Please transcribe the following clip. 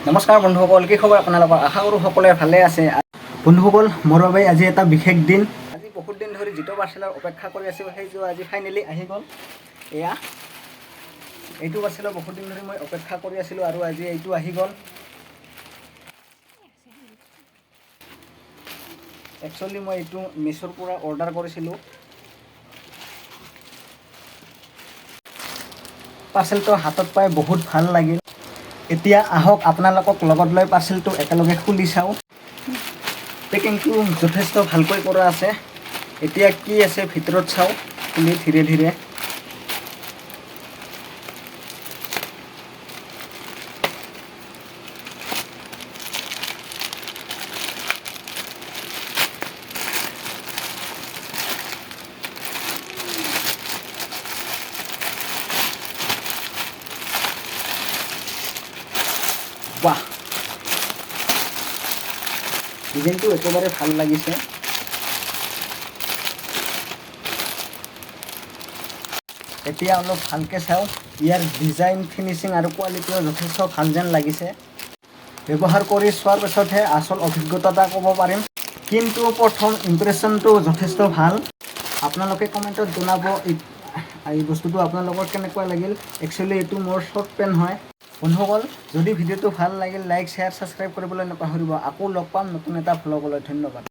নমস্কাৰ বন্ধুসকল, কি খবৰ আপোনালোকৰ? আশা কৰোঁ সকলোৱে ভালে আছে। বন্ধুসকল, মোৰ বাবে আজি এটা বিশেষ দিন। আজি বহুত দিন ধৰি যিটো পাৰ্চেলৰ অপেক্ষা কৰি আছোঁ, সেইটো আজি ফাইনেলি আহি গ'ল। এয়া এইটো পাৰ্চেলৰ বহুত দিন ধৰি মই অপেক্ষা কৰি আছিলোঁ আৰু আজি এইটো আহি গ'ল। একচুৱেলি মই এইটো মিছ'ৰ পৰা অৰ্ডাৰ কৰিছিলোঁ। পাৰ্চেলটো হাতত পাই বহুত ভাল লাগিল। এতিয়া আহক, আপোনালোকক লগত লৈ পাৰ্চেলটো একেলগে খুলি চাওঁ। পেকিংটো যথেষ্ট ভালকৈ কৰা আছে। এতিয়া কি আছে ভিতৰত চাওঁ খুলি ধীৰে ধীৰে। বাহ, ডিজাইনটো একেবাৰে ভাল লাগিছে। এতিয়া অলপ ভালকৈ চাওঁ। ইয়াৰ ডিজাইন, ফিনিচিং আৰু কোৱালিটিও যথেষ্ট ভাল যেন লাগিছে। ব্যৱহাৰ কৰি চোৱাৰ পিছতহে আচল অভিজ্ঞতা এটা ক'ব পাৰিম, কিন্তু প্ৰথম ইমপ্ৰেশ্যনটো যথেষ্ট ভাল। আপোনালোকে কমেণ্টত জনাব এই বস্তুটো আপোনালোকৰ কেনেকুৱা লাগিল। একচুৱেলি এইটো মোৰ শ্বৰ্ট পেণ্ট হয়। বন্ধুসকল, যদি ভিডিঅ'টো ভাল লাগিল, লাইক, শ্বেয়াৰ, ছাবস্ক্ৰাইব কৰিবলৈ নাপাহৰিব। আকৌ লগ পাম নতুন এটা ভ্লগলৈ। ধন্যবাদ।